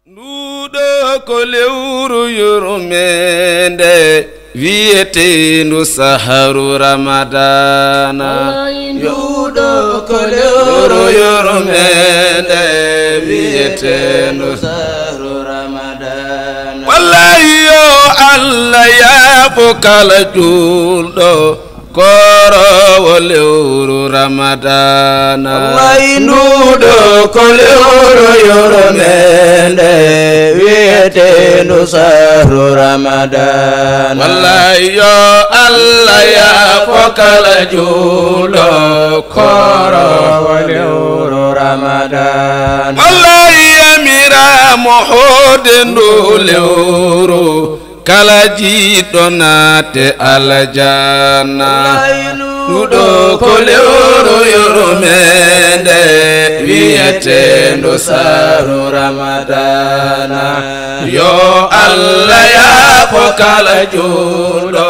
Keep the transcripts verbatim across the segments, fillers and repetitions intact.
Nduɗo ko lewru yurmeende wiyeteendu sahru Ramadana. Ay, nduɗo ko lewru yurmeende wiyeteendu sahru Ramadana. Wallahi yo Allah yaafo kala juulɗo kooroowo lewru Ramadana. Wallahi nduɗo ko lewru yurmeende wiyeteendu sahru Ramadana. Wallahi yo Allah yaafo kala juulɗo kooroowo lewru Ramadana. Wallahi yamiraama hoode ndu lewru kala jiɗɗo naate aljanna. Nduɗo ko lewru yurmeende wiyeteendu sahru Ramadana. Yo Allah yaafo kala juulɗo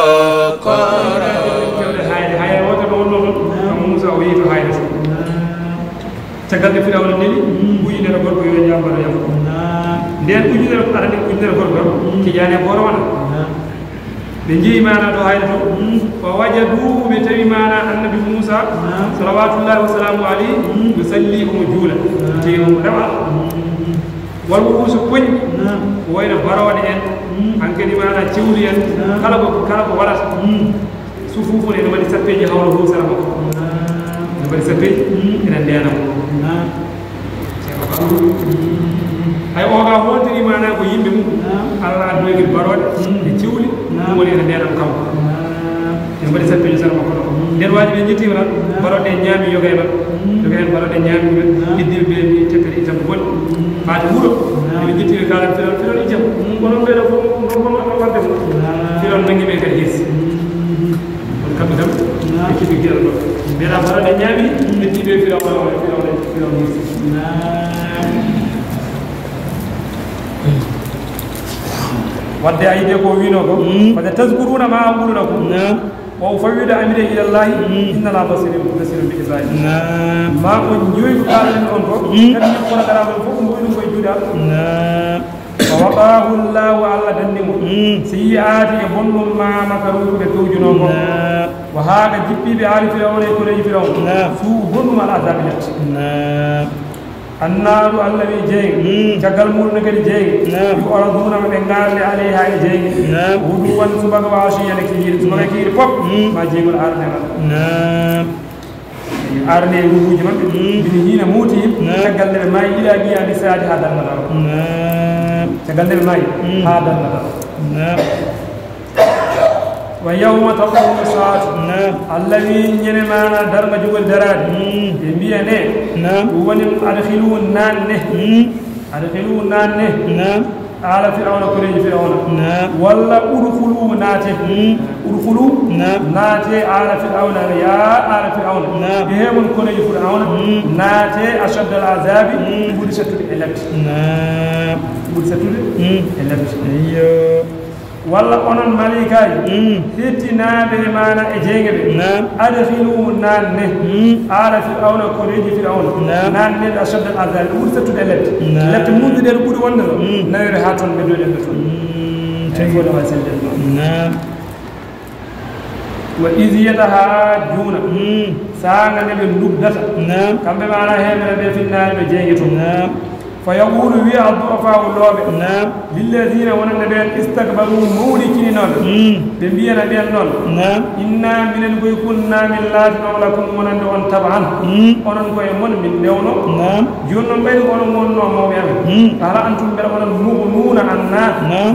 kooroowo. Kewɗe hayre, hayre wootere wonnoo ɗon, Muusaa o yehi to hayre to. Caggal nde Firawna neli ujunere gorko yo jaambaro yam. Nden ujunere ko arani ujunere gorko, tijani e boro wona. Ɓe njehi maana ɗo hayre to. Wa wajadu, ɓe tawi maana Annabi Muusaa, salawatullahi wa salaamu alayhi, yusalli, omo juula. Te omo rewa. Wal wuhuusu, koñ, ko wayno barooɗe en, hankadi maana cewli en, kala ko, kala ko waɗata. Sufuufun, ene mbaɗi sappeeji hawlo fof sara makko. Ene mbaɗi sappeeji, ene ndeena mo. Hay o ga hontiri maana ko yimɓe mum. Allah addoyde barooɗe e cewli, ɗum woni ene ndeena mo kanko. Ene mbaɗi sappeeji sara makko ɗo. Nden waaji ɓe njettiima tan, barooɗe ñaami yoga e maɓɓe. Yoga en barooɗe ñaami ɗumen, heddiiɓe ɓe mbi teppere itam boni. Faade wuro, ɓe njettiiɓe kala filan, filan ijam. Kono mbeɗa fof, ɗum ɗon kono warde mo. Filan nangi ɓe kadi hirsi. Kono kamɓe kam, ɓe keɓi geɗal ɗo. Mbeɗa barooɗe ñaami, ɓe tiiɓe filan, filan, filan hirsi. Wadde ayde ko wino ko, "Fa satazkuruna ma aqulu lakum, wa ufawwidu amri ila Allahi, inna Allaha basirun, basirun bil ibad." Ma on jooyi ko kaalɗen on ko, kadi min programme on fof ko mboy ɗum koye juuɗe am. Fa waqaahu Allahu, Allah danni mo. Sayyi'aati, e bonɗum ma makaru, ɓe pewjunoo ko. Wa haaqa, jippiiɓe aali Firawna e koreeji Firawna. Suu bonɗum al azabi latti. Annaaru, Allah wi jeynge. Caggal muɗum ne kadi jeynge. Yu'raduuna, ɓe ngaalde alayha e jeynge. Ghuduwwan, subaka, wa ashiyyan, e kikiiɗe. Subaka e kikiiɗe pop, ma jeygol arde ma. Arde e ruhuuji maɓɓe. Min hiina mawtihim, caggal nde ɓe maayi, ilaa qiyaami saa'ati, haa darnga darnga. Caggal nde ɓe maayi, haa darnga darnga. Wa yawma taqumu saa'atu. Allah wi ñande maana darnga jogori daraade. Ɓe mbiya ne, ɗum woni adkhilu, naanne. Adkhilu, naanne. Aala Firawna, koreeji Firawna. Walla udkhulu, naate. Udkhulu, naate, aala Firawna, yaa aala Firawna. Ehe mon koreeji Firawna, naate ashadda al azabi, ɓuri sattude e latti. Ɓuri sattude e latti. Walla onon malaykaaji, hettinaaɓe e maana e jeynge ɓe. Adkhilu, naanne. Aala Firawna, koreeji Firawna. Naanne ɓe ashadda al azabi, ɓuri sattude e latti. Latti muñɗude ɗo ɓuri wonde ɗo. Nawere haa toon ɓe doɗen ɓe toon. Tawi fof ne wawi selde ɗum. Wa iz yatahajjuna. Saanga nde ɓe ndugdata. Kamɓe maana heɓere ɓe finnaaɓe ɓe jeynge to. Fa yaqulu, wiya ad-du'afaa'u, looɓe. Lillazina, wonande ɓeen, istakbaru, mawnikininooɓe. Ɓe mbiyana ɓeen noon. Inna, minen koye kunna, min laatino, lakum, wonande on, tab'an. Onon koye mon min ndewno. Jooni noon, ɓayde ko onon wonnoo mawɓe amen. Hal antum, mbela onon, mughnuuna anna,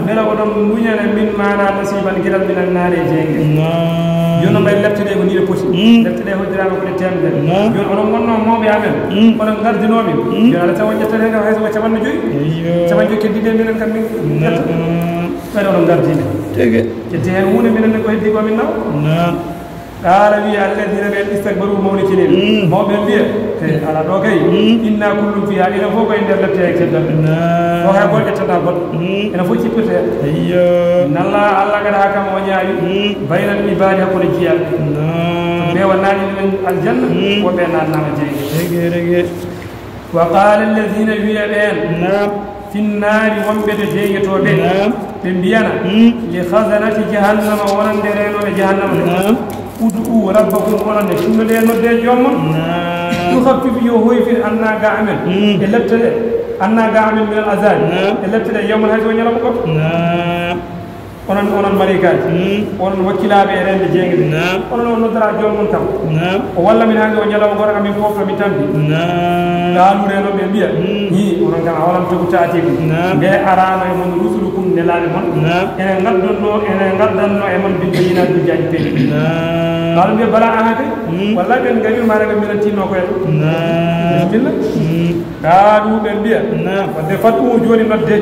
mbela oɗon muñana min maana nasiiban geɗal min annaare e jeynge. Jooni noon, ɓayde lepte ɗe ko nii ɗe poti. Lepte ɗe hoddiraama ko ɗe teemedere. Jooni oɗon wonnoo mawɓe amen. Oɗon ngardinoo min. Jooni alaa sago ƴettata heen hay so ko capanɗe joyi. Capanɗe joyi keddiiɗe minen kam min ƴetta. Ɓayde oɗon ngardii min. Tigi. Ƴetti heen huunde minen ne ko heddii ko min nawa. Qaala, wiya, alladina, ɓeen, istakbaru, mawnikini. Mawɓe ɓe mbiya, he, alaa ɗo kay. Inna kullun fiha, enen fof ko e nder lepte e teddal. Ɗo hay goto ƴettata goɗɗo. Enen fof cippirte. Nalla Allah kadi haa kam o ñaawi. Baynal ibaadi, hakkunde jiyaaɓe. Ɓe wonnaani ɗumen aljanna, woɓɓe naatnaama jeynge. Rege, rege. Wa qaala alladina, wiya ɓeen. Finnaari wonɓe to jeegetooɓe. Naam. Ɓe mbiyana. Hmm. Li khazanati jahannama, wonande reenooɓe jahannama ɓe. Naam. Ud'u rabbakum, onon ne tinnoɗee nodde joom mon. Naam. Yukhaffif, yo hoyfin, anna ga amen. Hmm. E lepte ɗe. Anna ga amen min al azabi. Naam. E lepte ɗe yawman, hay so ñalawma goɗɗo. Naam. Onon, onon maleykaaji, hmm, onon wakkilaaɓe e reende jeeŋde. Naam. Onon on noddora joom mon kam. Naam. O walla min haa nde o ñalawma goɗɗo kam min fof to min tampi. Naam. Qaalu, reenooɓe mbiya, hmm, hi, onon kam a walan togu taatiigu. Naam. Nde araano e mon rusulukum, nelaaɓe mon. Naam. Ene ngaddonno, ene ngaddanno e mon bil bayyinaati, hujjaaji peeñɗi. Naam. Qaalu, mbiya, bala, aha kay. Hmm. Wallahi ɓen ngari maanaam ɓe minen tinno ko en. Naam. Bismillah. Hmm. Qaalu, ɓe mbiya. Naam. Wadde fad'u, jooni nodde.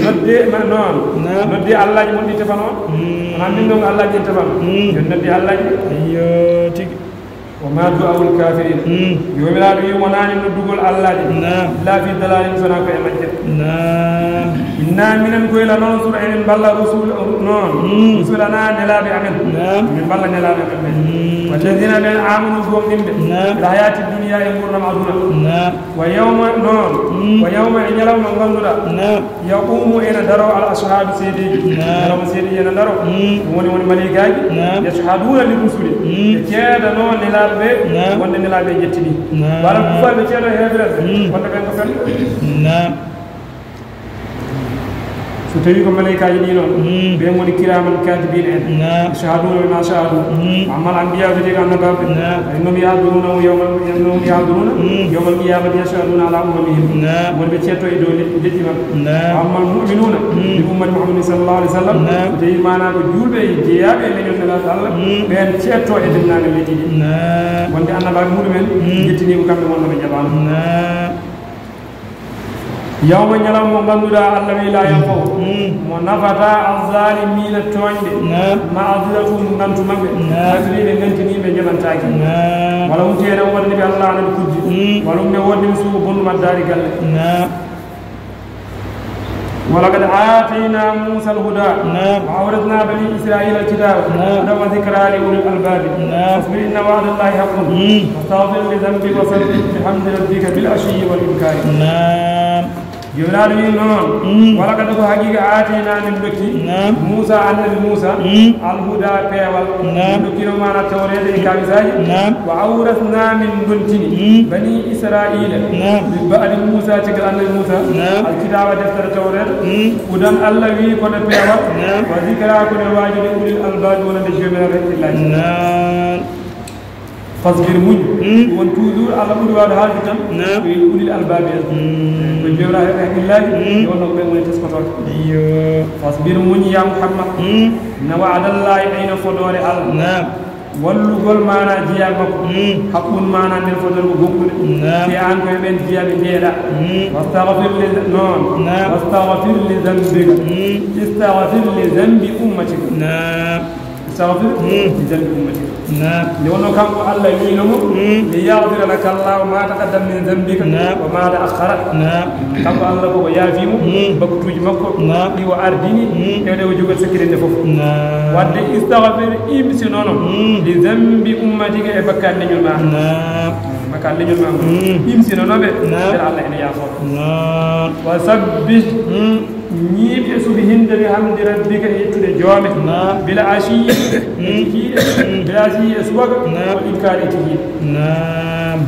Nodde ma noon. Naam. Nodde allaaji mon ɗi tefano on. Mm. Wonaa min ɗon allaaji en tefano. Mm. Jooni nodde allaaji. Iyo, tigi. Wa ma du'aul kafirin. Mm. Joomiraaɗo wi wonaani noddugol allaaji. Naam. Illa fi dalalin, sonaa ko e majjere. Naam. Inna minen koy la nansuru, emin mballa rusul, noon. Mm. Rusulana, nelaaɓe amen. Naam. Min mballa nelaaɓe amen ɓen. Mm. Walladina ɓen amanu gomɗinɓe. Naam. Fil hayati dunya, e ngurnam aduna. Naam. Wa yawma, noon. Mm. Wa yawma, e ñalawma mo ngannduɗaa. Naam. Yaqumu, ena daro, al ashhadu, seedeeji. Naam. Ñalawma seedeeji ena daro. Mm. Ɗum woni, woni maleykaaji. Naam. Yashhaduna li rusuli. Mm. Ɓe ceedanoo nelaaɓe ɓe, naam, wonde nelaaɓe ƴettini. Naam. Wala kufa ɓe ceedo heefereɓe, mm, wonde ɓen ko fen. Naam. So tawii ko maleykaaji ɗi noon, mm, ɓe ngoni kiraman katibina en. Naam. Yashhaduna bima shahadu. Mm. Amma al anbiya, wiyetee ko annabaaɓe. Naam. Fa innahum yahduruna yawmal, innahum yahduruna, mm, yawmal qiyamati yashhaduna ala umamihim. Naam. Wonɓe ceetto e dow le-, leƴƴi maɓɓe. Naam. Wa ammal mu'minuna, mm, min ummati Muhammadin sallallahu alaihi wasallam. Naam. So tawii maanaa ko juulɓe e jeyaaɓe e leñol Nelaaɗo Allah, mm, ɓeen ceetto e denndaangal leƴƴi ɗi. Naam. Wonde annabaaɓe muɗumen, mm, yettiniiɓe kamɓe wonno ɓe jaɓaano. Naam. Yawma, ñalawma mo ngannduɗaa, Allah wi, la yanfa'u, mm, mo nafataa, azzalimina, tooñɓe, naam, ma'ziratuhum, ngantu maɓɓe, naam, kafiriiɓe ngantiniiɓe njaɓantaake. Naam. Wala hunti ene wodani ɓe Allah anani kujje. Mm. Wala hunde wodani ɓe suuɓa bonnu maddaari galle. Naam. Wa laqad aatayna Muusa al-huda. Naam. Wa awrasna bani Israila al-kitaba. Naam. Hudan wa zikra li ulil albabi. Naam. Fasbir inna wa'da Allahi haqqun. Mm. Wastaghfir li dhanbika wa sabbih bihamdi rabbika bil ashiyyi wal ibkari. Naam. Joomiraaɗo wi noon, mm, wala kadi ko haqiiqa aatayna min dokki, naam, Muusa, annabi Muusa, mm, alhuda, peewal. Naam. Min dokkino maana tawreede e kawisaaji. Naam. Wa awrasna, min dontini, mm, bani Israila, naam, min ba'di Muusa, caggal annabi Muusa, naam, alkitaaba, deftere tawreede. Mm. Hudan, Allah wi ko nde peewal. Naam. Wa zikra, ko nde waajude ulil albaabi, wonande joomiraaɓe hakkillaaji. Naam. Fasbir, muñ. Mm. Won toujours Allah ɓuri waawde haalde tan. Naam. Ko e ulil albaabi en. Mm. Ko joomiraaɓe hakkillaaji, mm, yo wonno ko ɓen woni teskotooɓe. Iyo. Fasbir, muñ, ya Muhammad. Mm. Inna wa'dallahi, ayno fodoore Allah. Naam. Wallugol maana jiyal makko. Mm. Haqqun, maana nden fodoore ko gonɗude. Naam. Te aan ko e ɓen jiyaaɓe njeeɗa. Mm. Wastaghfir li, noon. Naam. Wastaghfir li dhanbika. Mm. Istaghfir li dhanbi ummatika. Naam. Istaghfir, mm, li dhanbi ummatika. Naam. Nde wonno kanko Allah wiino mo, mm, li yaghfira laka Allahu ma taqaddama min dhanbika, naam, wa ma ta'akhkhara. Naam. Kanko Allah koko yaafi mo, mm, bakkutuuji makko, naam, ɗi o ardini, mm, e ɗe o jogori sakkitinde fof. Naam. Wadde istaghfir, imsinono, mm, li dhanbi ummatika, e bakkaat leñol ma. Naam. Bakkaat leñol ma. Mm. Imsinono ɓe, naam, mbele Allah ene yaafoo. Naam. Wa sabbih. Mm. Ñiiɓ e subhinde bi hamdi rabbika, e yettude joome. Naam. Bil ashiyyi, mm, e kikiiɗe. Mm. Bil ashiyyi, e subaka. Naam. Wal ibkaari, e kikiiɗe. Naam.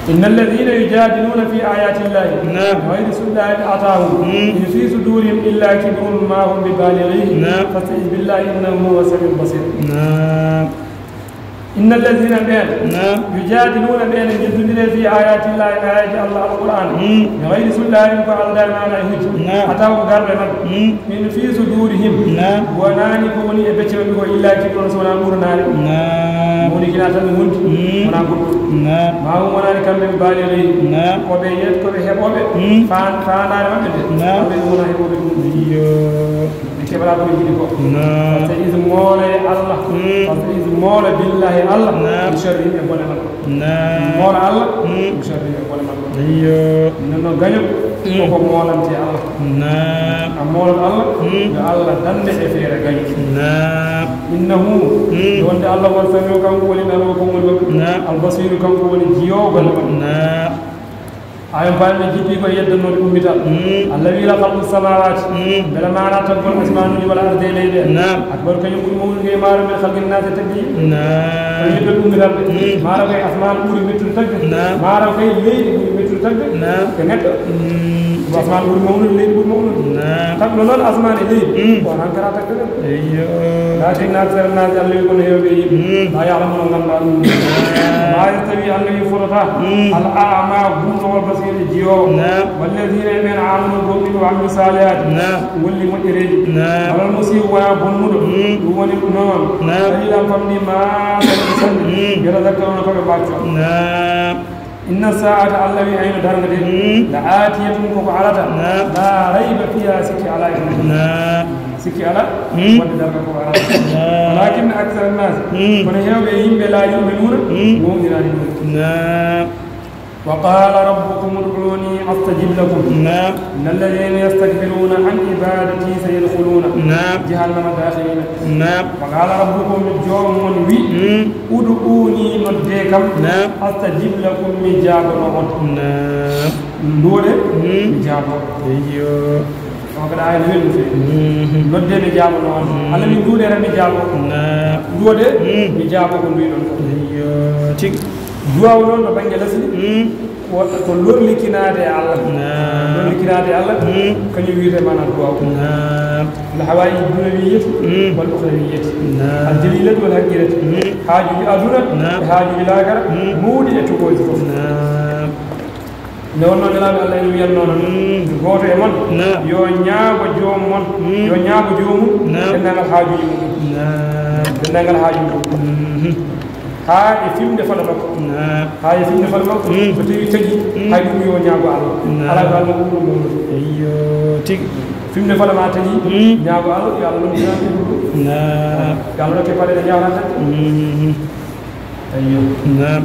Inna alladhina yujadiluna fi ayati llahi, naam, bighayri sultanin atahum, mm, in fi sudurihim illa kibrun ma hum bibalighihi, naam, fasta'iz billahi innahu huwa samiul basir. Naam. Inna alladhina, ɓeen, naam, yujadiluna, ɓeen e njeddondire, fi ayati llahi, ayaji Allah, Alquran, mm, bi ghayri sultanin, ko aldaa maana e hujja, naam, ataw ko garɗo e maɓɓe, mm, min fi sudurihim, naam, wonaani ko woni e becce maɓɓe ko, illa kibrun, so wonaa ɓurnaare, naam, mawni kina tan ɓe ngondi, mm, wonaa goɗɗum, naam, ma hum, wonaani kamɓe, bi balighihi, naam, ko ɓe yet-, ko ɓe heɓooɓe, mm, faan-, faandaare maɓɓe nde, naam, kamɓe wonaa heɓooɓe ɗum. Iyo. Ɓe keɓataa ko ɓe njiɗi ko. Naam. Fasta'iz, moolo e Allah. Mm. Fasta'iz, moolo billahi Allah. Naam. Min sharrihim, e bone maɓɓe. Naam. Moolo Allah. Mm. Min sharrihim, e bone maɓɓe. Iyo. Noon no gaño, mm, koko moolante Allah. Naam. A moolot Allah, mm, yo Allah dande e feere gaño. Naam. Innahu, mm, wonde Allah, huwa samiu, kanko woni nanoowo konngol maɓɓe. Naam. Al basiru, kanko woni jiyoowo golle maɓɓe. Naam. Ayo mbaɗi jippi ko e yeddannoɗe ummital. Mm. Allah wi: "لخلق السماوات." Mm. Mbela maana taggol asmanuuji wala arde e leyɗe. Naam. "أكبر" kañum ɓuri mawnude e maaro, "من خلق الناس" taggi. Naam. Ko yeddude ummital de. Mm. Maaro kay asmaan ɓuri mettude tagde. Naam. Maaro kay leydi ɓuri mettude tagde. Naam. Ko neɗɗo. Mm. Ko asmaan ɓuri mawnude, leydi ɓuri mawnude. Naam. Tagɗo noon asmaan e leydi. Mm. Ko on hankara tagde ɗum. Eyyo. "ولكن أكثر الناس" Allah wi, "kono heewɓe yimɓe, mm, لا يعلمون" nganndaa ɗum. Naam. "ما يستوي" Allah wi, "fotata, mm, الأعمى" gumɗo, "والبصير" e jiyoowo. Naam. "والذين" e ɓeen "آمنوا" gomɗinɓe, "وعملوا الصالحات" Naam. golli moƴƴereeji. Naam. "ولا المسيء" wonaa bonnuɗo. Mm. Ɗum woni noon. Naam. "قليلا" famɗi, "ما sanɗi sanɗi, mm, "يتذكرون" ko ɓe ɓaccoo. Naam. "إن الساعة" Allah wi, "ayno darnga de, mm, "لآتية" ko ko arata. Naam. "لا ريب فيها" sikki alaa e mum. Naam. Sikki alaa, mm, wonde darnga ko arata. Naam. "ولكن أكثر الناس" Mm. kono heewɓe e yimɓe "لا يؤمنون" Mm. goonɗinaani ɗum. Naam. "وقال ربكم ادعوني أستجب لكم Naam. إن الذين يستكبرون عن عبادتي سيدخلون Naam. جهنم داخرين Naam. وقال ربكم" joom mon wi Mm. "ادعوني" nodde kam Naam. "أستجب لكم" mi jaabano on Naam. Nduwoɗe Mm. mi jaabo Eyyo. On kadi aaya no welni feewi. Mhm. Nodde mi jaabo noon. Mm. Allah wi nduɗe tan mi jaabo. Naam. Nduwoɗe Mm. mi jaabo ko nduyiɗon ko. Eyyo. Tigi. Duwaaw noon to bannge lasli Mm. ko, ko lorlikinaade e Allah. Naam. Lorlikinaade e Allah Mm. kañum wiyete maanaam duwaaw. Naam. الحوائج الدنيوية Mm. والأخروية Naam. الجليلة والحقيرة Mm. haajuuji aduna Naam. e haajuuji laakara Mm. mawɗi e tokooji fof. Naam. Nde wonnoo Nelaaɗo Allah ene wiyatnoo noon, Mm. gooto e mon Naam. yo ñaago joom mon, Mm. yo ñaago joomum Naam. denndaangal haajuuji mum. Naam. Denndaangal haajuuji mum. Mhm. Haa e fimde fala makko. Naam. Haa e fimde fala makko, Mm. so tawii tagi, Mm. hay ɗum yo ñaago Allah. Naam. Alaa ko Allah ɓurɗo mawnude. Eyyo, tigi. Fimde fala ma tagi, Mm. ñaago Allah, yo Allah ɗum ñaago ɓurɗo. Naam. Yo Allah ɗokke paɗe ɗe ñaawata tan. Mhm. Eyyo. Naam.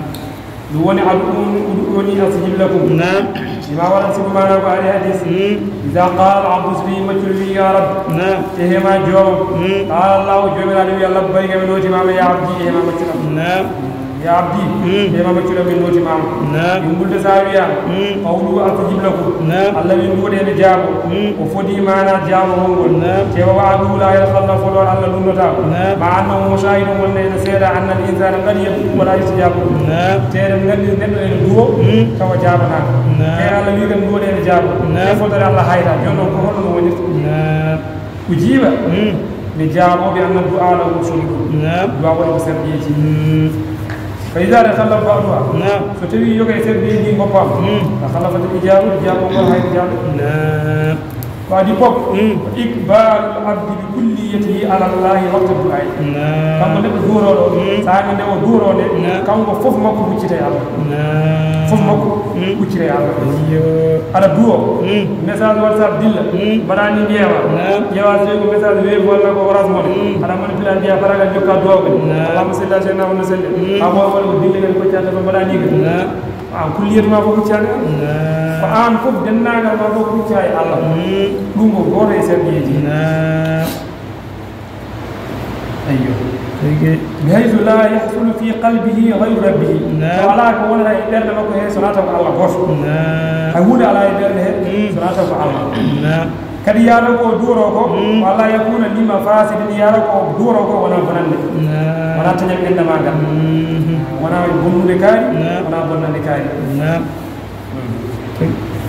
Ɗum woni, "ادعوني، ادعوني أستجب لكم." Naam. Ima waɗan sibu maana ko ari hadis. Mm. "إذا قال العبد" so tawii maccuɗo wi, "يا رب." Naam. Ehe ma joomam. Mm. "قال الله" Joomiraaɗo wiya, "لبيك" mi nootimaama, "يا عبدي" ehe ma maccuɗo am. Naam. "يا عبدي" Mm. ehe ma maccuɗo am mi nootimaama. Naam. Yumɓulde so a wiyaama. Mm. "قولوا أستجب لكم." Naam. Allah wi nduɗe mi jaabo. Mm. O fodi maana jaabowol ngol. Naam. Cewa "وعده لا يخلف" fodoor Allah lunnotaako. Naam. "مع أنه مشاهد" wonde ene seeda "أن الإنسان قد يدعو ولا يستجاب له." Naam. Te eɗen nganndi neɗɗo ene duwo Mm. tawa jaabanaaka. Naam. Te Allah wi kan nduwoɗe ene jaabo. Naam. Te fodoore Allah hayra. Jooni noon ko holno ɗum wonirta? Naam. "أجيب" Mm. mi jaabo "بأن الدعاء له شروط." Naam. Duwaaw woni ko sarɗiyeeji. Mm. "فإذا تخلف بعضها" Naam. so tawii yoga e sarɗiyeeji goppaama. Mm. "تخلفت الإجابة" jaabo ngol hayra jaabo. Naam. Ko adii fof, Mm. "إقبال العبد بكليته على الله وقت الدعاء." Naam. Kanko neɗɗo duworooɗo, Mm. saanga nde o duworoo nde, Naam. kanko fof makko huccita e Allah. Naam. Fof makko Mm. huccita e Allah. Iyo. Aɗa duwo, Mm. message WhatsApp dilla, Mm. mbaɗa ni ƴeewa. Naam. Ƴeewa so tawi ko message Wave walla ko Orange Money. Mm. Aɗa moni piɗa mbiya faragal jokka duwaaw kadi. Naam. Allahumma salli ala sayyidina Muhammad salli. Mm. Awa wala ko dille kadi ko catta to mbaɗa ni kadi. Naam. A kulliyatu ma fof huccaani e Allah. Naam. Ko aan fof denndaangal ma fof huccaa e Allah. Mm. Ɗum ko gooto e sarɗiyeeji. Naam. Ayyo. Tigi. "بحيث لا يحصل في قلبه غير ربه." Naam. Tawa alaa ko wonata e ɓernde makko he so wonaa taw ko Allah gooto. Naam. Hay huunde alaa e ɓernde he Mm. so wonaa taw ko Allah. Naam. Kadi yaaro ko duworo ko, Mm. "ولا يكون لمفاسد" yaaro ko duworo ko wonaa bonannde. Naam. Wonaa tañal ɓernde ma ngal. Mhm. Wonaa bonnude kaari, Naam. wonaa bonnande kaari. Naam.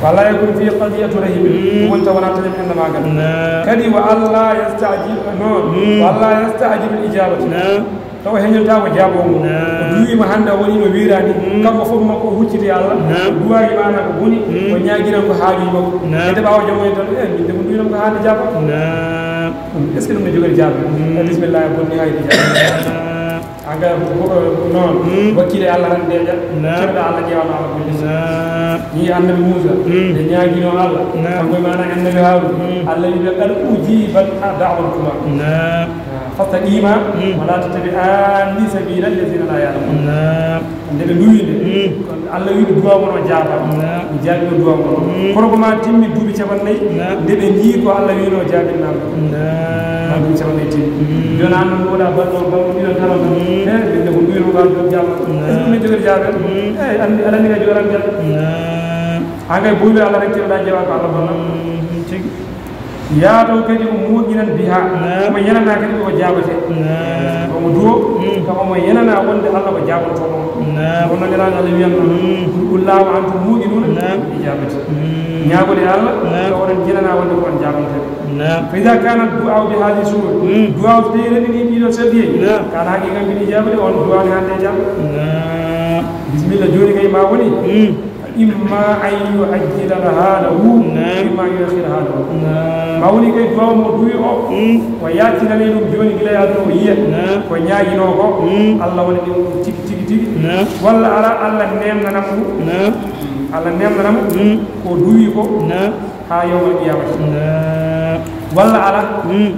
"ولا يكون في قضية رحم." Mm. Ɗum woni taw wonaa tañal ɓernde ma ngal. Naam. Kadi "وألا يستعجل" non. Mm. "وألا يستعجل الإجابة." Naam. Tawa heñontaako jaaboowo. Naam. O duwiima hannde, o waɗiino wiiraani. Mm. Kanko fof makko o hucciti e Allah. Naam. Duwaawi maana ko boni, Mm. o ñaagiran ko haajuuji makko. Naam. Hedde ɓaawo janngo en tan, "Eh, min de ko duwiram ko haande jaabaa." Naam. Ɗum, est-ce que ɗum ne jogori jaabe? Mm. Eh, bismillah, bonni hay de jaabe. Naam. Aga ko, ko noon. Mm. Wakkile Allah tan deeƴa. Naam. Keɓɗa Allah, ƴeewano Allah golle. Naam. Ni annabi Muusa, Mm. nde ñaagino Allah. Naam. Kanko e maana annabi Haaruna. Mm. Allah wi ɓe, "قد أجيبت دعوتكما." Naam. فاستقيما Mm. ولا تتبعان سبيل الذين لا يعلمون. Naam. Nde ɓe nduwi nde, Mm. ko Allah wi ɓe duwaaw mon o jaaba. Naam. Mi jaabino duwaaw mon o. Mm. Kono ko ma timmi duuɓi capanɗe nayi, Naam. nde ɓe njii ko Allah wino jaabinnaama. Naam. Ma duuɓi capanɗe nayi timmi. Mm. Jooni aan noon ko wona balɗo, balɗo ɗiɗo tan. Mm. Eh, min de ko nduwino ko Allah jaaba. Naam. Est-ce que min jogori jaabe? Mm. Eh, andi, aɗa andi ka jogaram jaabe. Naam. Haa kay buy ɓe Allah rek keɓɗa jeewa ko Allah bonna. Mm, tigi. Yaataw kadi o muuƴinan biha. Naam. Omo yenana kadi ko jaabate. Naam. Omo duwo, mm, ka omo yenana wonde Allah ko jaabanto mo. Naam. Wonno Nelaaɗo Allah wiyan noon, mm, "Ud'u Llaaha wa antum muuqinuuna, naam, bil ijaabati." Mm. Ñaagode Allah, naam, ko oɗon yenana wonde ko on jaabante. Naam. Fa idaa kaana du'aa'u bi haadihi suura. Mm. Du'aa'u so tawi renndini ɗiɗo sabbi. Naam. Kaana haqiiqatan bil ijaabati, on du'aa'u ne hannde e jaabata. Naam. Bisimilla, jooni kay ma woni. Mm. Imma an yu'ajjila lahu, naam, imma an yu'akhkhira lahu. Naam. Ma woni kay du'aa'u mo duwi o. Mm. O yaaccitane ɗum jooni gila e aduna o yiya. Naam. Ko ñaaginoo ko. Mm. Allah waɗa ɗum tigi, tigi, tigi. Naam. Walla ala Allah neemnana mo ɗum. Naam. Allah neemnana mo. Mm. Ko duwi ko. Naam. Haa yawmal qiyamati. Naam. Walla ala. Mm.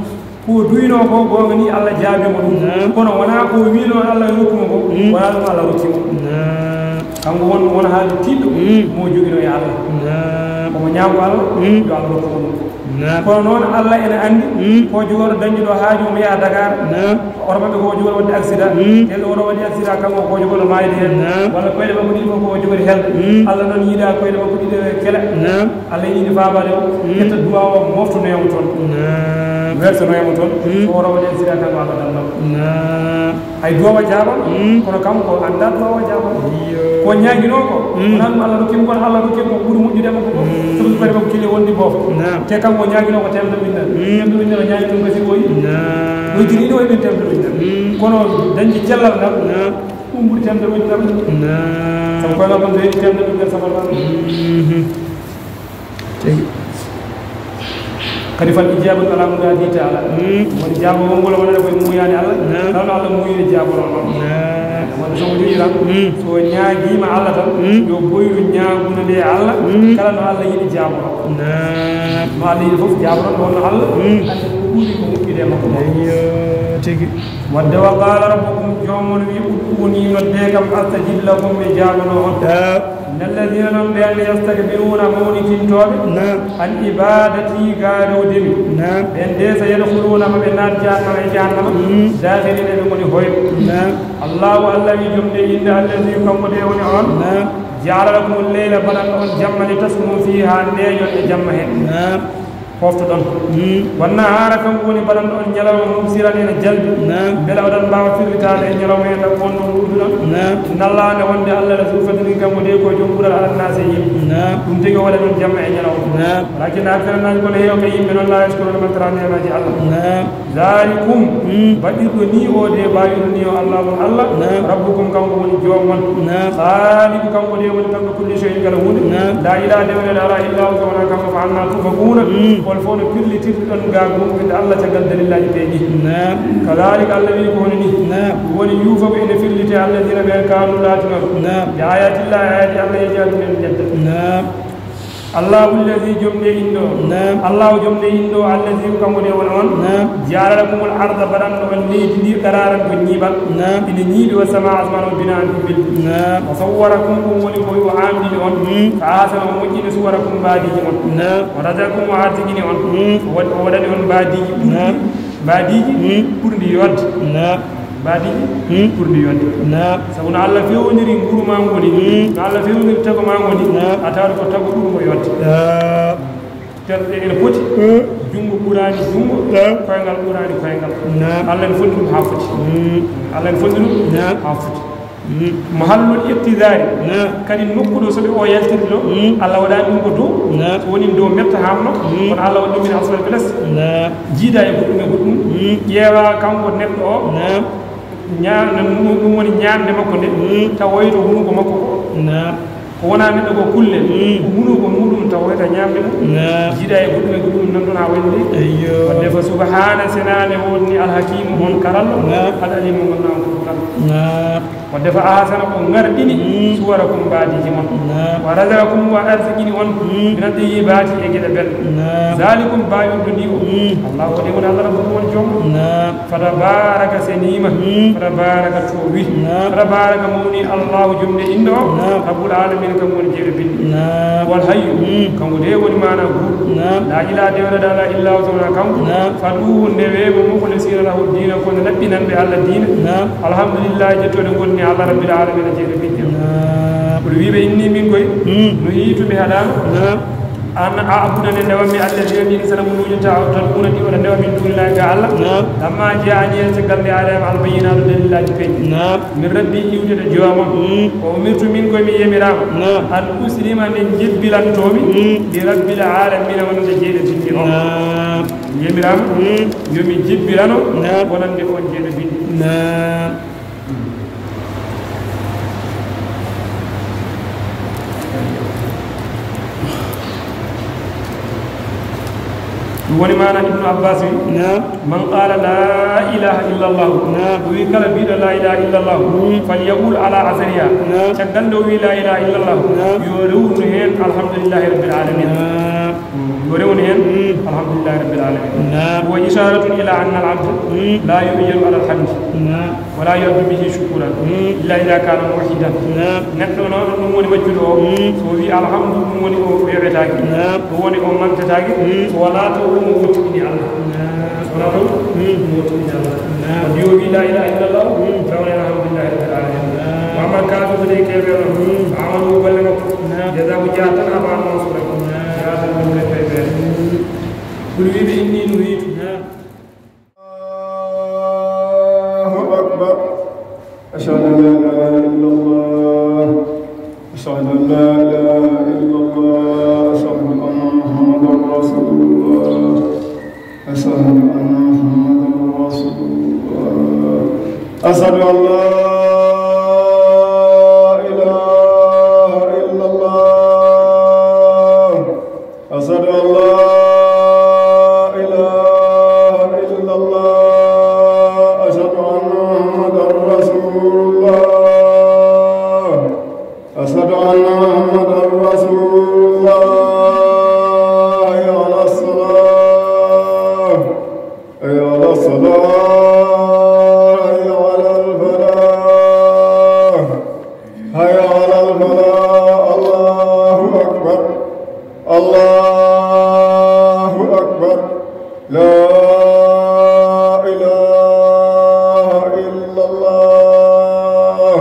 Ko duwinoo ko, goonga ni, Allah jaabii mo ɗum. Naam. Kono wonaa ko wiinoo Allah rokku mo ko, mm, wonaa ɗum Allah rokki mo. Naam. Kanko won, won haaju tiiɗɗo, mm, mo joginoo e Allah. Naam. Omo ñaago Allah, mm, yo Allah rokku mo ɗum. Naam. Kono noon, Allah ene anndi, mm, ko jogooɗo dañde ɗo haaju, omo yaha Dakar. Naam. Oto maɓɓe ko jogooɗo waɗde accident. Mm. Tel oto waɗi accident, kanko ko jogooɗo maayde heen. Naam. Walla koyɗe makko ɗiɗi fof ko jogori helde. Mm. Allah noon yiɗaa koyɗe makko ɗiɗi kela. Naam. Allah yiɗi faabaade o, mm, ƴetta duwaaw o, moftanoya mo toon. Naam. Wersanoya mo toon, mm, o rawa ɗen sira tan ko Allah dannoo. Naam. Ay duwaaw o jaaban, mm, kono kanko o anndaa duwaaw o jaaban. Iyo. Ko ñaaginoo ko, mm, wonaa ɗum Allah rokki mo, kono Allah rokki mo ko ɓuri moƴƴude e makko fof. Mm. Sabu ko kadi makko kille wondi boof. Naam. Te kanko o ñaaginoo ko temedere winndere. Mm. Temedere winndere o ñaagi ɗum ko siwoyi. Naam. Ɗo jiri ɗo e ɓen temedere winndere. Mm. Kono dañde cellal ngal, naam, ɗum ɓuri temedere winndere. Naam. Sabu koyngal kon so heɓi temedere winndere sabar ngal. Mhm. Tigi. Kadi fal ijabatu ala muradi taala. Mm. Woni jaabawol ngol wonata koye muuyaani Allah. Naam. Kala no Allah muuyiri jaaboro noon. Naam. Wonde so o jogiran, mm, so ñaagiima Allah tan, mm, yo boyru ñaagude nde e Allah, mm, kala no Allah yiɗi jaaboro. Naam. No Allah yiɗi fof jaaboro, ɗum wonno Allah, mm, anndi ko ɓuri ko moƴƴude e makko. Eyyo, tigi. Wadde wa qala rabbukum, joom mon wi, ud'uuni, nodde kam, astajib lakum, mi jaabano on. Naam. Inna alladina, non ɓen, yastakbiruna, mawnikintooɓe, naam, an ibadati, gaa rewde mi. Naam. Ɓen de, sa yadkhuluna, ma ɓe naat jahannama, e jahannama, mm, dakhirina, ɓe ngoni hoyɓe. Naam. Allahu, Allah wi, jom de innde, allazi, kanko de woni on, naam, jaala lakumul layla, baɗanɗo on jamma, li taskunu fiha, ndeeƴon e jamma he. Naam. Poftoɗon. Mm. Wannahaara, kanko woni baɗanɗo on ñalawma, mubsiran, ene jalbi. Naam. Mbela oɗon mbaawa firlitaade e ñalawma en, ɗaɓɓu on ɗon wuurduɗon. Naam. Inna Allaha, nde wonde Allah, la zu fadlin, kanko de ko joom ɓural, ala naasi, e yimɓe. Naam. Ɗum tigi o waɗa ɗum jamma e ñalawma. Naam. Walakinna akthara naasi, kono heewɓe yimɓe noon, laa yashkuruuna, mantata neemaaji Allah. Naam. Zaalikum, mm, baɗirɗo ni o de, baawirɗo ni o, Allahu, Allah, naam, rabbukum, kanko woni joom mon. Naam. Khaaliqu, kanko de woni tamɗo kulli shay'in, kala huunde. Naam. Laa ilaaha, dewneede alaa, illaa huwa, so wonaa kanko, fa annaa tufakuuna, mm, hol fof no firlitirɗon gaa gomɗinde Allah caggal dalillaaji ɓe ɗi. Naam. Kadaalika, Allah wi ko hono ni. Naam. Woni yuufaku, ene firlite, alladiina, ɓe kaanu, laatinoon, naam, bi aayaatillaahi, aayaaji Allah, yajhaduuna, ene njetta. Naam. Allahu allazi, jom de inɗo. Naam. Allahu, jom de inɗo, allazi, kanko de woni on. Naam. Jaala lakumul arda, baɗanɗo on leydi ndi, qararan, ko ñiiɓal. Naam. Ene ñiiɓi, wa samaa, asmaan o, binaan, ko belɗi. Naam. Wa sawwarakum, ɗum woni ko o aamɗini on. Mm. Fa ahsana, o moƴƴini, suwarakum, mbaadiiji mon. Naam. Wa razaqakum, o arzikini on. Mm. O waɗ-, o waɗani on mbaadiiji ɓurɗi. Naam. Mbaadiiji, mm, ɓurɗi yodde. Naam. Mbaadiiji, mm, ɓurɗi yodde. Naam. Sabu no Allah fewniri nguru ma ngoni, mm, no Allah fewniri tago ma ngoni, naam, a tawata ko tago ɓurgo yodde. Naam. Terɗe ene poti, mm, junngo ɓuraani junngo, naam, koyngal ɓuraani koyngal. Naam. Allah ene foti ɗum haa foti. Mm. Allah ene foti ɗum, naam, haa foti. Mm. Mahallul iqtidaari. Naam. Kadi nokku ɗo soɓe o yaltiri ɗo, mm, Allah waɗaani ɗum ko dow. Naam. So woni dow metta hamno, mm, kono Allah waɗi ɗum min asfal bilas. Naam. Jiida e goɗɗum e goɗɗum. Mm. Ƴeewa kanko neɗɗo o. Naam. Ñaam-, ɗum, ɗum woni ñaamde makko nde, mm, tawoyto hunuko makko ko. Naam. Ko wonaa neɗɗo ko kulle, mm, ko hunuko muɗum tawoyta ñaamde mum. Naam. Jiida e goɗɗum e goɗɗum nan ɗon haa wayno de. Eyyo. Wadde fa subhaana, senaande woodni, alhakiimu, on karallo, naam, al aliimu, on ko fof karallo. Naam. Wadde fa ahsana, o ŋarɗini, mm, suwarakum, mbaadiiji mon. Naam. Wa razaqakum, o arzikini on, mm, mina tayyibaati, e geɗe belɗe. Naam. Zaalikum, baawirɗo ni o. Mm. Allahu, o de woni Allah, rabbukum, woni joom. Naam. Fatabaaraka, seniima. Mm. Fatabaaraka, toowi. Naam. Fatabaaraka, mawni Allahu, jom de inɗo o. Naam. Rabbul aalamiina, kanko woni jeeɗo binndi. Naam. Wal hayyu, mm, kanko de woni maana guurɗo. Naam. Laa ilaaha, dewreede alaa, illaa huwa, so wonaa kanko. Naam. Fad'uuhu, ndewe mo, mukhlisiina lahu ddiina, kono laɓɓinanɓe Allah diina. Naam. Alhamdu Alhamdulillah, jettooɗe ngoni ni Allah Rabbil Alamina, jeyɗo bidde. Naam. Kono wiiɓe inni min koy, Hmm. no yiitumi haɗaama. Naam. An a'buda nde ndewammi alladina ɗin sanamuuji ta-, tad'una ɗi oɗa ndewa min dunillahi ga Allah. Naam. Lamma ja'ani en caggal nde aɗa am albayyinatu dalilaaji peeji. Naam. Min rabbi iwde ɗo joomam. Hmm. O umirtu min koye mi yamiraama. Naam. An uslima nde jebbilantoomi. Hmm. Li rabbil alamina wonande jeyɗo bidde o. Naam. Yamiraama Hmm. yo mi jebbilano Naam. wonande on jeyɗo bidde. Naam. Ɗum woni maana Ibnu Abbas wi, Naam. Man qala la ilaha illa Allah. Naam. O wi kala mbiɗo la ilaha illa Allah. Mm. Falyaqul ala asariha. Naam. Caggal nde o wi la ilaha illa Allah. Naam. Yo rewnu heen alhamdulillahi rabbil alamin. Naam. Mm. Yo rewnu heen Mm. alhamdulillahi rabbil alamin. Naam. Wa isharatun ila anna al abd Mm. la yu'jaru ala al hamd. Naam. Wala yu'addu bihi shukran. Mm. Illa idha kana muwahhidan. Naam. Neɗɗo noon ɗum woni majjuɗo o. Mm. So o wi alhamdu ɗum woni o weeɓetaaki. Naam. Ɗum woni o mantataaki. Mm. So wonaa to ɗum o wottini Allah. Naam. So wonaa to Mm. ɗum o wottini Allah. Naam. Yo wi la ilaha illallah. Mm. Tawne alhamdulillahi rabbil alamin. Naam. Wa amma kafir de keɓe noon. Mm. Amalu golle makko. Naam. Jaza ko jeyaa tan amaana on sura. Naam. Jeyaa tan ɗum ne pepe. Kul wiɓe inni no yiitu. Naam. الله أكبر. أشهد أن لا إله إلا الله. أشهد أن لا إله إلا الله. أشهد أن محمدا رسول الله. أشهد أن محمدا رسول الله. أشهد أن لا إله إلا الله. أشهد أن لا إله إلا الله. أشهد أن محمدا رسول الله. أشهد أن محمدا رسول الله. حي على الصلاة. حي على الصلاة. حي على الفلاح. حي على الفلاح. الله أكبر. الله أكبر. لا إله إلا الله.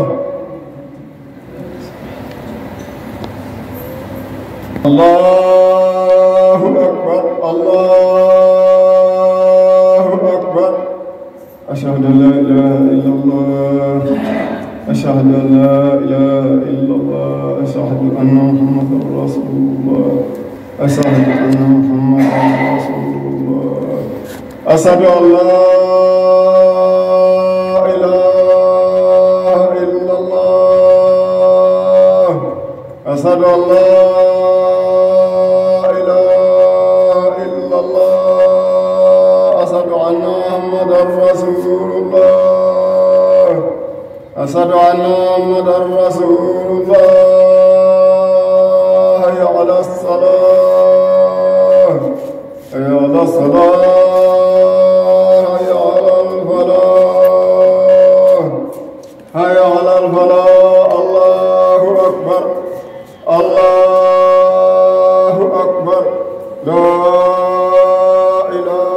الله أكبر. الله أكبر. أشهد أن لا إله إلا الله. أشهد أن لا إله إلا الله. أشهد أن محمدا رسول الله. أشهد أن محمدا رسول الله. أشهد أن لا إله إلا الله. أشهد أن لا إله إلا الله. أشهد أن محمدا رسول الله. أشهد أن محمدا رسول الله. حي على الصلاة. حي على الصلاة. حي على الفلاح. حي على الفلاح. الله أكبر. الله أكبر. لا إله إلا الله.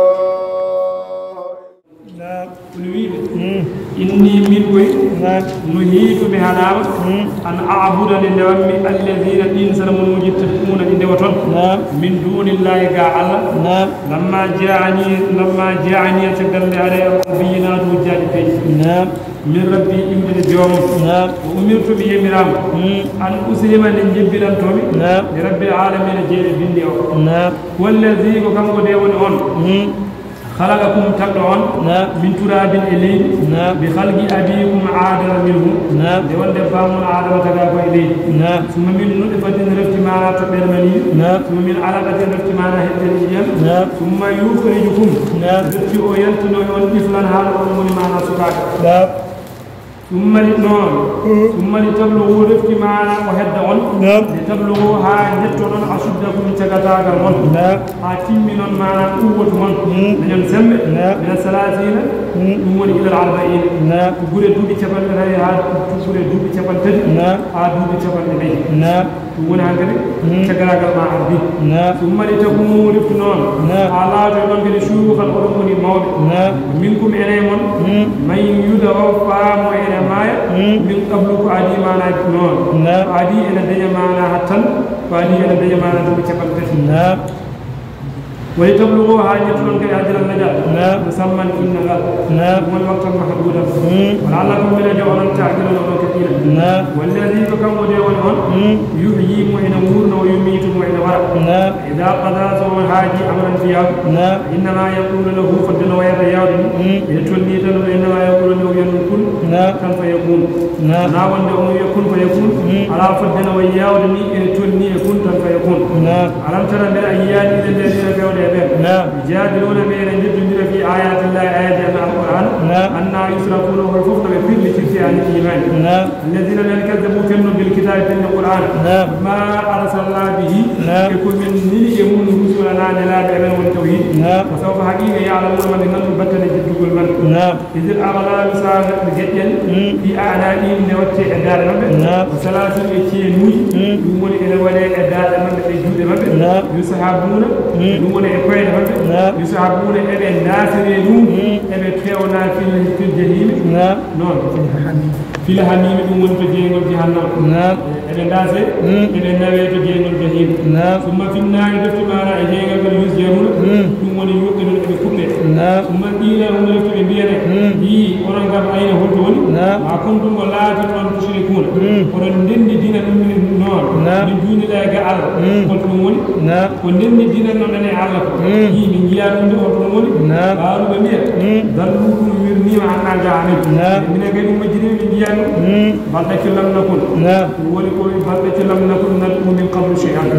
Naam. Kono wiiɓe, Mm. inni min koy, Naam. no hiitu mi haɗaama, Mm. an a'buda nde ndewammi, alladina ɗin sanamuuji tad'una ɗi ndewoton, Naam. min dunillahi ga Allah. Naam. Lamma ja'ani, lamma ja'ani caggal nde ari am albayyinatu hujjaaji peeji. Naam. Min rabbi iwde joomam. Naam. Wa umirtu mi yamiraama, Mm. an uslima nde jebbilantoomi, Naam. li rabbil alamina jeyɗo binde o. Naam. Wallazi ko kanko de woni on. Mm. Khalaqakum tagɗo on, Naam. min turabin e leydi, Naam. bi khalqi abikum Adama minhu, Naam. nde wonde baamun Adama taga ko e leydi. Naam. Summa min nutfatin refti maana toɓɓere mani, Naam. summa min alaqatin refti maana heɓɓere ƴiƴam, Naam. summa yukhrijukum, Naam. refti o yaltino on iflan haala on woni maana sukaaɓe. Naam. Summa li noon, summa li tablugu refti maana o hedda on, Naam. li tablugu haa njettoɗon ashuddakum cagataagal mon, Naam. haa timminon maana quwwatu mon, Mm. dañon sembe, Naam. mina salaasiina, Mm. ɗum woni ilal arba'iina, Naam. tuggure duuɓi capanɗe nayi haa tuggure duuɓi capanɗe tati, Naam. haa duuɓi capanɗe nayi. Naam. Ɗum woni hankadi caggalaagal ma ardi. Summa li takunu, reftu noon, haa laato e ɗon kadi shuuyuukhan, oɗon ngoni mawɓe. Minkum, ene mon, man yutawaffa, mo ene maaya, min qablu, ko adii maanaa noon. Ko adii ene daña maanaa hattan, ko adii ene daña maanaa duuɓi capanɗe tati. Wa li tablugu, haa njettoɗon kadi ajran, lajal, musamman, innal, ɗum woni waktan mahduudan. Wa la'allakum, mbele jogo onon, ta'qiluna, oɗon keɓɓina. Wallazi, ko kanko de woni on, yuhyi, mo ene wuurna, wa yumiitu, mo ene wara. Iza qada, so on haajii, amran, fiyaaku, innama yaqulu lahu, fodde no wayata yaawde ni, ene tolni tan, innama yaqulu lahu, wiyan ɗum kun, tan fa yakun. Wonaa wonde omo wiya kun fa yakun, alaa, fodde no wayi yaawde ni, ene tolni e kun tan fa yakun. Alam tara, mbele a yiyaani, ila alladhina, fewde e ɓeen, yujadiluna, ɓe ene njeddondira, fi ayatillahi, ayaaji Allah, Alqur'aana, anna yusrafuna, hol fof no ɓe pirlitirte, anil iimaani. Alladhina, ɓeen, kazzabu, fenno, bil kitaabi, fenno Qur'aana, ma arsalna bihi, e ko men neli e mum, rusulana, nelaaɓe amen, woni tawhiid. Wa sawfa, haqiiqa, ya'lamuna, ma ɓe nganndu battane jeddugol man. Idil aghlalu, saanga geƴƴel, fi a'naqihim, ne watte e daaɗe maɓɓe. Wa salasil, e ceenuuji, ɗum woni ene waɗe e daaɗe maɓɓe, e juuɗe maɓɓe. Yushabuna, ɗum woni e koyɗe maɓɓe. Yushabuna, eɓe ndaasire ɗum, eɓe peewna fil, fil jahimi. Noon. Fil hamimi, ɗum woni to jeygol jahannama. Eɓe ndaase, eɓe nawe to jeygol jahim. Summa finnaari, refti maana e jeygal ngal, yusjaruna, ɗum woni yuqqe ɗon eɓe kuɓɓe. Summa qiila, ɗum refti ɓe mbiyane, yii, onon kam, ayna, holto woni? Ma kuntum, ko laatirɗon, tushrikuna, oɗon ndenndi dina ɗum noon, min duunillaahi, ga Allah. Holto ɗum woni? Ko ndenndi dina noon enen e Allah ko? Yii, min njiyaa ɗum de, holto ɗum woni? Qaalu, ɓe mbiya, dallu, ɗum wirniima, anna, ga amen. Minen kay ɗum majjiriima, min njiyaa ɗum. Bal ɗaccu, lam nakun. Ɗum woni ko wi, bal ɗaccu, lam nakun nad'u min qablu shay'an.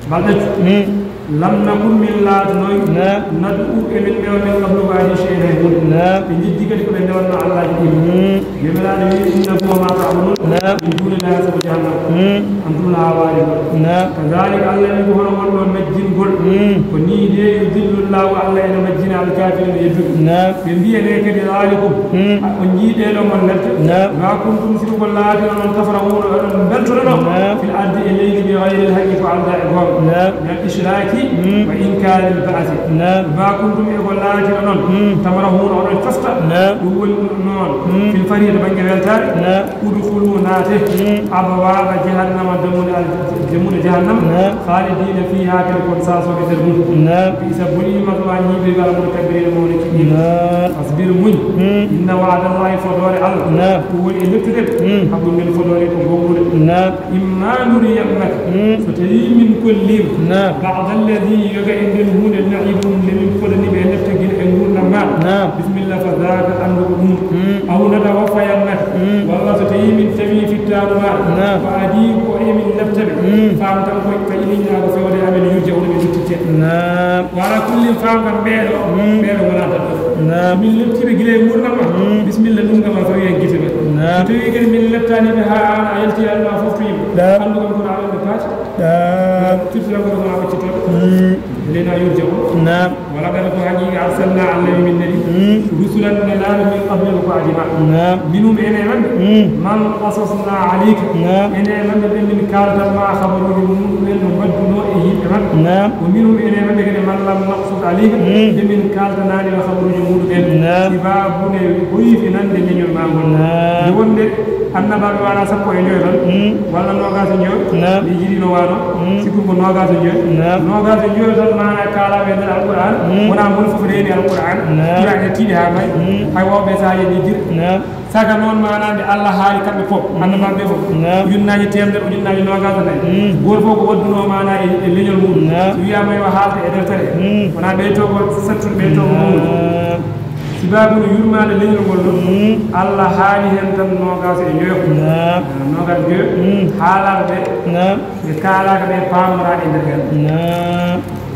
Bal ɗaccu. Lam nakun, min laatanoy, nad'u, emin ndewa, min qablu, ko adii, shay'an, hay huunde. Ɓe njeddi kadi ko ɓe ndewatnoo allaaji ɗin. Joomiraaɗo wi, innakum wa ma ta'malun, min duunillaahi, sabu jahannama. Antum lahaa waaridun. Kadhalika, Allah wi, ko hono ngon ɗon majjingol. Ko nii de, yudillu Llahu, Allah ene majjina, al-kafirina, yedduɓe. Ɓe mbiyane kadi, dhalikum, a, on njii ɗee ɗoo mon lepte, ma kuntum, sibu ko laatino non, tafrahuna, oɗon mbeltoto ɗoo, fil ardi, e leydi, bi ghayril haqqi, ko aldaa e goonga. Min al ishraki wa inkaril ba'si. Ma kuntum, e ko laatino non, tamrahuna, oɗon cofta, ɗum woni noon, fil farihi, to bannge weltaare. Udkhulu, naate, abwaaba jahannama, dammuɗe al-, dammuɗe jahannama, khalidina fiha, kadi kon saasooɓe nder mum. Bi'sa, boni, mathwa, ñiiɓirgal, al-mutakabbirin, mawɓe kiɗɗiiɓe. Fasbir, muñ. Inna wa'dallahi, fodoore Allah, ɗum woni e leptude, haqqun, nden fodoore ko goongude. Imma nuriyannaka, so tawii min kolliima, ba'da alladhi, yoga e nden huunde, na'iduhum, nde min fodani ɓe e lepte gila e nguurndam maaɗa. Bismillah, fa dhaka, anndu ko ɗum. Aw natawaffayannaka, walla so tawii min tawi fittaandu maaɗa, ko adii ko emin lepta ɓe, faam tan ko, fa ilayna, ko fewde amen, yurja'una, ɓe luttinte. Wa ala kullin, faam kam ɓee ɗoo, ɓee ɗoo wonaa tan. Min leptii ɓe gila e nguurndam ma, bismillah, ɗum kam a fawi hen gite ɓe. So tawii kadi min leptaani ɓe haa aan a yalti aduna, a foftoyima, anndu kam kono aɗa ɓe paati. Firti tan ko ɗum a ɓoccitooɓe. Ilayna yurja'un. Wa laqad, ko haqiiqa, arsalna, Allah wi, min neli, rusulan, nelaaɓe, min qablika, ko adii ma. Minhum, ene e maɓɓe, man qasasna alayka, ene e maɓɓe ɓe min kaaltan ma habaruuji muɗum en no mbaddunoo e yimɓe maɓɓe. Wa minhum, ene e maɓɓe kadi, man lam naqsus alayka, ɓe min kaaltanaani ɓe habaruuji muɗum en. Sibaabu ne hoyfinande leñol maa ngol. Nde wonde annabaaɓe maanaa sappo e joyo tan, walla noogaas e joyo, mi yiɗi no waano, sikku ko noogaas e joyo. Noogaas e joyo tan maanaa kaalaaɓe e nder Alqur'aan, wonaa ngol fof reeni Alqur'aan, Qur'aan e tiiɗi haa maayi, hay woɓɓe sahaa e jir. Saka noon maanaa nde Allah haali kamɓe fof, annabaaɓe fof, ujunnaaji teemedere, ujunnaaji noogaas e nayi. Gooto fof ko waddunoo maanaa e, e leñol muɗum. So wiyaama yo haalte e deftere, wonaa ɓeytoo ko sattude, ɓeytoo ko mawnude. Sibaabu no yurmaande leñol ngol ɗon, Allah haali heen tan noogaas e joyo. Noogaas e joyo, haalaaɓe ɓe, ɓe kaalaaka ɓe, paamoraa e nder heen.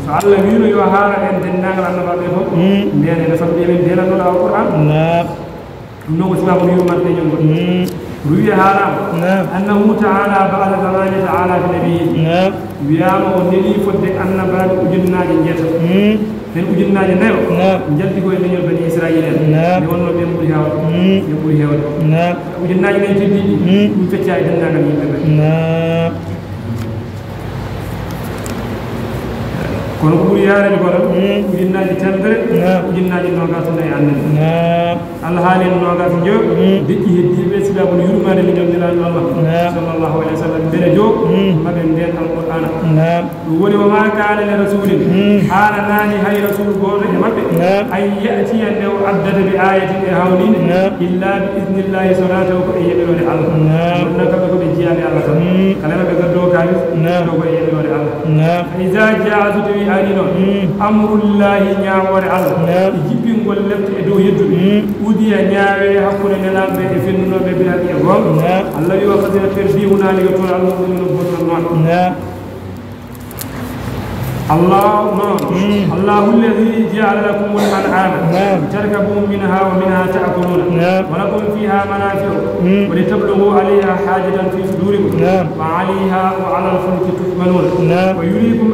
So Allah wiino yo haala en denndaangal annabaaɓe fof, mbiyane no famɗi emen mbiyanannoo Alqur'aan. Ɗum noon ko sibaabu no yurmaande leñol ngol. روي هارام نعم. أنه تعالى بعث ثمانية آلاف نبي. نعم. Wiyaama o nelii fodde annabaaɓe ujunnaaje njeetato. Hmm. Heen ujunnaaje nayo. Naam. Njalti ko e leñol Bani Israayiila en. Naam. Nde wonnoo ɓeen ɓuri heewde. Hmm. Ɓeen ɓuri heewde. Naam. Ujunnaaje nayo keddiiɗi. Hmm. Ɗum feccaa e denndaangal yimɓe ɓe. Naam. Kono ko ɓuri yaareede ko tan, hmm, ujunnaaje teemedere, naam, ujunnaaje noogaas nayi annabi. Naam. Alhaali en noogaas njoyo, hmm, deƴƴi heddiiɓe, silaamul yurmaande leñol Nelaaɗo Allah, naam, sallallahu alayhi wa sallam, mbele jo, hmm, maɓe ndeen Alqur'aana. Naam. Ɗum woni, وما كان لرسول, hmm, haananaani hay rasul gooto e maɓɓe, naam, أن يأتي nde o addata بآية e hawniinde, naam, إلا بإذن الله, so wonaa taw ko e yeɓiroore Allah. Naam. Ɗum noon kamɓe ko ɓe jiyaaɓe Allah tan. Hmm. Kala maɓɓe gaddoowo kaalis, naam, taw ko e yeɓiroore Allah. Naam. فإذا جاء, so tawii arii noon, hmm, أمر الله, ñaawoore Allah, naam, e jippingol lepte e dow yedduɓe, hmm, قضي, ñaawee hakkunde nelaaɓe ɓe e fennunooɓe ɓe بالحق e goonga. Naam. Allah wiyi, وخسر, perdii, هنالك, toon, المؤمنون, bonɓe noon. Naam. الله, noon. Hmm. الله الذي جعل لكم الأنعام, naam, لتركبوا منها ومنها تأكلون, naam, ولكم فيها منافع, hmm, ولتبلغوا عليها حاجة في صدوركم, naam, وعليها وعلى الفلك تحملون, naam, ويريكم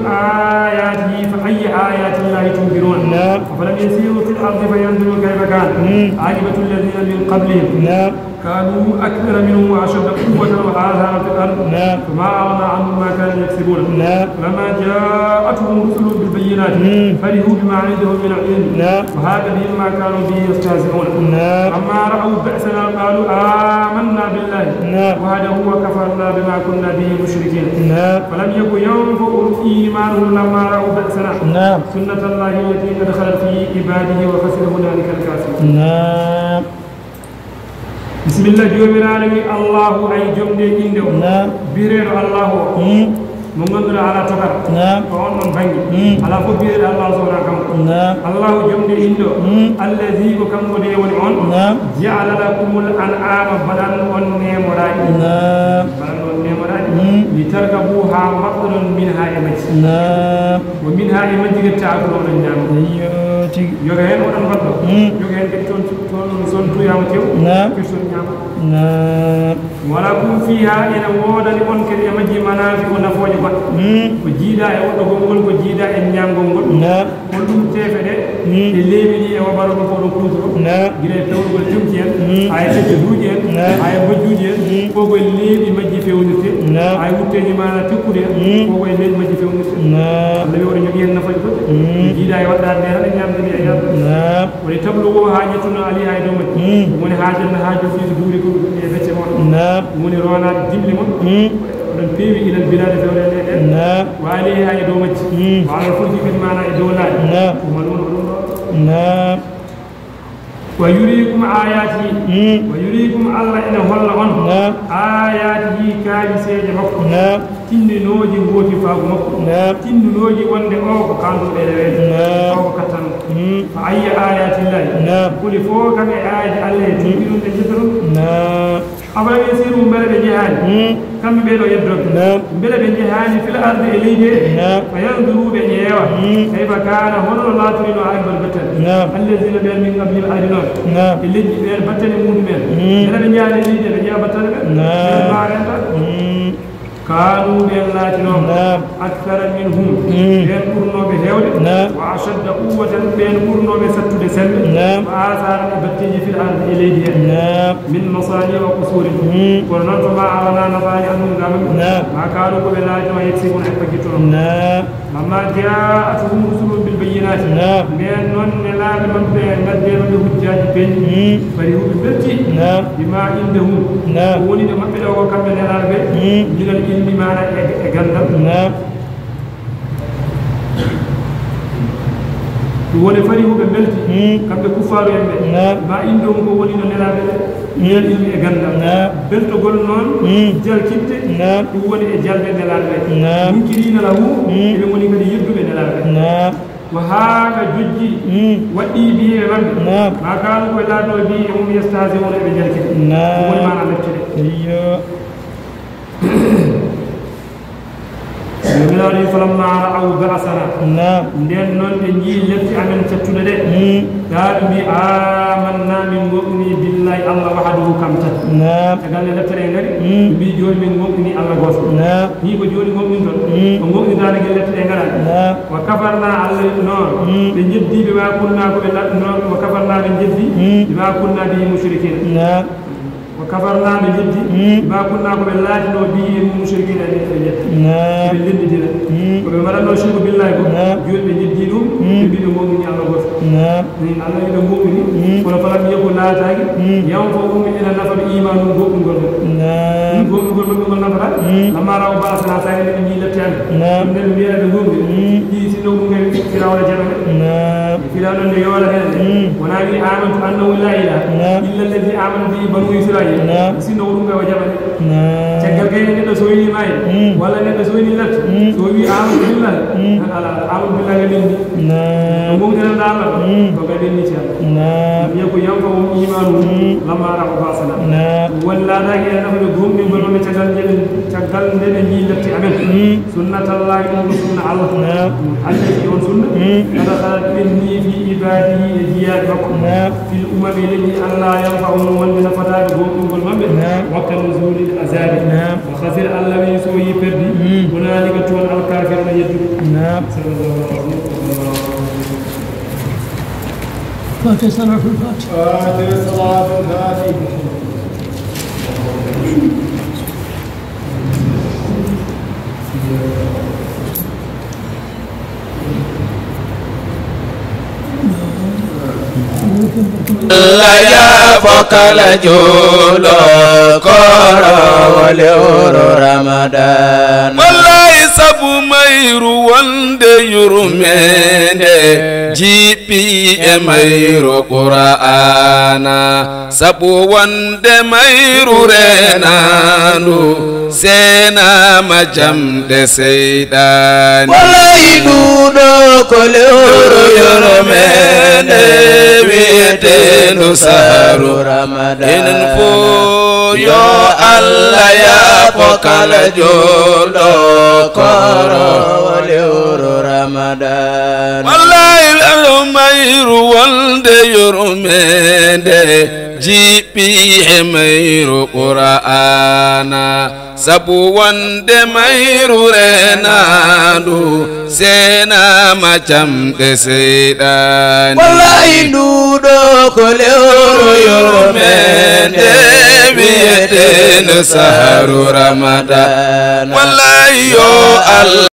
آياته فأي آيات الله تنكرون, naam, أفلم يسيروا في الأرض فينظروا كيف كان, hmm, عاقبة الذين من قبلهم, naam, كانوا أكثر منهم وأشد قوة وآثارا في الأرض, naam, فما أغنى عنهم ما كانوا يكسبون, naam, فلما جاءتهم رسلهم بالبينات, hmm, فرحوا بما عندهم من العلم, naam, وحاق بهم ما كانوا به يستهزئون, naam, فلما رأوا بأسنا قالوا آمنا بالله, naam, وحده وكفرنا بما كنا به مشركين, naam, فلم يك ينفعهم إيمانهم لما رأوا بأسنا, naam, سنة الله التي قد خلت في عباده وخسر هنالك الكافرون. Naam. Bisimilla, Joomiraaɗo wi, Allaahu, ay jom nde innde o. Naam. Biyeteeɗo Allaahu o. Hmm. Mo ngannduɗaa alaa tokara. Naam. Ko oon ɗoon bannge. Hmm. Alaa fof biyeteeɗo Allaahu so wonaa kanko. Naam. Allaahu jom nde innde o. Hmm. Allazi, ko kanko de woni oon. Naam. Ja'ala lakumul an'aama, baɗan on neemoraaɗi. Naam. Baɗan on neemoraaɗi. Hmm. Li tarkabu, haa mbaɗɗoɗon minhaa e majji. Naam. Wa minhaa e majji kadi ta'kulun, oɗon ñaama. Eyyo, tigi. Yoga heen oɗon mbaɗɗo. Hmm. Yoga heen kadi toon, toon son tuyaama tew. Naam. Kadi son ñaama. Naam. Wa lakum fiihaa, ene woodani on kadi e majji manaafi'u, nafooje goɗɗe. Hmm. Ko jiidaa e woɗɗogol ngol, ko jiidaa e ñaamgol ngol. Naam. Holɗum teefe ɗe? Hmm. E leeɓi ɗi e wabaro ɗum ko ɗo kuutoro. Naam. Gila e pewrugol jumti en, hmm, haa e pecce duuƴi en, naam, haa e bojjuuji en, hmm, ko ko e leeɓi majji fewnirte. Naam. Haa e wutteeji maana tekkude en, hmm, ko ko e leeɓi majji fewnirte. Naam. Allah wi oɗo jogii heen nafooje goɗɗe. Hmm. Ɗe jiidaa e waɗɗaade nde tan e ñaamde nde e yarde. Naam. Woni tablugo haa ƴettuno alayhaa e dow majji. Hmm. Ɗum woni haa janna haa jogii so duuri ko ɗum e becce mon. Naam. Ɗum woni roonaade dimle mon. Hmm. Oɗon peewi ilal bilaade fewre nde ɗen. Naam. Wa alayhaa e dow majji. Hmm. Wa alal fulki bil maana e dow laaɗe. Naam. Tuhmaluuna oɗon ɗo. Naam. Wa yuriikum aayaatihi. Hmm. Wa yuriikum, Allah ene holla on. Naam. Aayaatihi, kaawiseeje makko. Naam. Tinndinooji ngootifaagu makko. Naam. Tinndinooji wonde o ko kaanduɗo e reweede. Naam. O ko kattanɗo. Hmm. Fa ayya aayaatillaahi. Naam. Holi fof kam e aayaji Allah e tinndinɗum ɗe njettoɗon. Naam. Afalam yasiiru, mbele ɓe njehaani, hmm, kamɓe ɓee ɗoo yeddooɓe, naam, mbele ɓe njehaani fil ardi e leydi he, naam, fa yanzuru, ɓe ƴeewa, hmm, kayfa kaana, hono no laatorino, aaqibatul, battane, naam, allaziina, ɓeen, min qablihim, ardinooɓe, naam, e leƴƴi ɓeen, battane muɗum en, hmm, mbele ɓe njehaani e leydi he, ɓe ƴeewa battane ɓe, naam, ɓe mbaara heen tan. Hmm. Kaanu, ɓeen laatinoo, naam, akthara minhum, hmm, ɓeen ɓurnooɓe heewde, naam, wa ashadda quwwatan, ɓeen ɓurnooɓe sattude semmbe, naam, wa aasaaran, e batteeji, fil ardi, e leydi he, naam, min masaani'a wa qusuurin, hmm, kono noon, famaa aghnaa, nafaani, anhum, gaa maɓɓe, naam, maa kaanu, ko ɓe laatinoo, yaksibuuna, ɓe paggittunoo, naam. Lammaa jaa'athum rusuluhum bil bayyinaati. Naam. Ndeen noon nelaaɓe maɓɓe ngaddee maɓɓe hujjaaji peeñɗi. Hmm. Farihuu, ɓe mbeltii. Naam. Bimaa indahum. Naam. Ko woni e maɓɓe ɗo ko kamɓe nelaaɓe ɓe. Hmm. Minal ilmi, maana e, e ganndal. Naam. Ɗum woni farihuu, ɓe mbeltii. Hmm. Kamɓe kuffaaru en ɓe. Naam. Bimaa indahum, ko woni no nelaaɓe ɓe. Minal ilmi, e ganndal. Naam. Beltogol noon, hmm, jalkitde, naam, ɗum woni e jalbe nelaaɓe ɓe. Naam. Munkiriina lahu, hmm, eɓe ngoni kadi yedduɓe nelaaɓe ɓe. Naam. Wa haaqa, jojji, hmm, waɗɗii bihim, e maɓɓe. Naam. Maa kaanu, ko ɓe laatinoo, bihim, e mum, yastahzi'uuna, eɓe jalkita. Naam. Ɗum woni maana leptude. Eyyo. Falamma ra'aw ba'sana. Naam. Nden non ɓe njii lepte amen cattuɗe ɗe. Mm. Ɓe mbi, "Amanna, min ngoɗɗini billahi Allah wahdahu kam tan." Naam. Caggal nde lepte ɗe ngari, mm, ɓe mbi, "Jooni min ngoɗɗini Allah gooto." Naam. Ni ko jooni ngoɗɗinton. Mm. Ko ngoɗɗintaade gila lepte ɗe ngaraani. Naam. Wa kafarna, Allah wi'i noon. Mm. Ɓe njeddi bima kunna ko ɓe la-, noon, wa kafarna ɓe njeddi, mm, bima kunna bihi mushrikina. Naam. Wa kafarna ɓe njeddi, mm, bima kunna ko ɓe laatinoo bihi e mum mushrikina e ɓe njeddi. Naam. Ɓe lenditira. Mm. Ko ɓe mbaɗatnoo shirku billahi ko, naam, jooni ɓe njeddi ɗum, mm, ɓe mbi ɓe ngoɗɗini Allah gooto. Naam. Min Allah ɓe ngoɗɗini, mm, kono falam yakun laataaki, mm, yanfa'uhum ina nafa ɓe imanuhum goɗɗungol maɓɓe. Naam. Ɗum goɗɗungol maɓɓe ngol nafata, mm, lamma ra'aw ba'sana, saa'i nde ɓe njii lepte amen. Naam. Ɗum nden ɓe mbiya ɓe ngoɗɗini. Ɗi sinno ɗum ngawi Firawna jaɓane. Naam. Firawna nde yoolata heen nde, mm, wona wi amantu annahu la ilaha, naam, illa alladhi amana bihi banu Israil. Naam. Sinno ko ɗum ngawi o jaɓane. Naam. Caggal kay neɗɗo so wini maayde, mm, walla neɗɗo so wini lepte, mm, so wi amantu billahi, mm, ala, ala, amantu billahi ngaɗi. Naam. Ko mawɗinanɗaa Allah, mm, ko ngaɗi ceerno. Naam. Lam yakun yanfa'uhum imanuhum, mm, lamma ra'aw ba'sana. Naam. Woni laataaki ene nafa ɓe gomɗingol maɓɓe caggal nde ɓe, caggal nde ɓe njii lepte amen. Mm. Sunnatallahi, ɗum ko sunna Allah. Naam. Allati, on sunna, mm, qad khalat, ɓenni, fi ibadihi, e jiyaaɓe makko. Naam. Fil umami, leƴƴi, an la yanfa'uhum, wonde nafataa ɓe gomɗingol maɓɓe. Naam. Waqta nuzulil azabi. Naam. Wa khasira, Allah wi so yi perdi. Mm. Hunalika, toon, al kafiruna, yedduɓe. Naam. Sallallahu alaihi wasallam. Fatiha, salatul fatiha. Fatiha, salatul fatiha. Allah yaafo kala juulɗo kooroowo lewru Ramadan. Wallahi, sabu mayru wonde yurmeende, jippii e mayru Qur'aana. Sabu wonde mayru reenaandu, seenaama jamɗe seyɗaani. Wallahi, nduɗo ko lewru yurmeende, wi'eteendu sahru Ramadan. Enen fof, yo Allah yaafo kala juulɗo kooroowo lewru Ramadan. Wallahi, mayru wonde yurmeende, jippii e mayru Qur'aana. Sabu wonde mayru reenaandu, seenaama jamɗe seyɗaani. Wallahi, nduɗo ko lewru yurmeende, wi'eteendu sahru Ramadan. Wallahi, yo Allah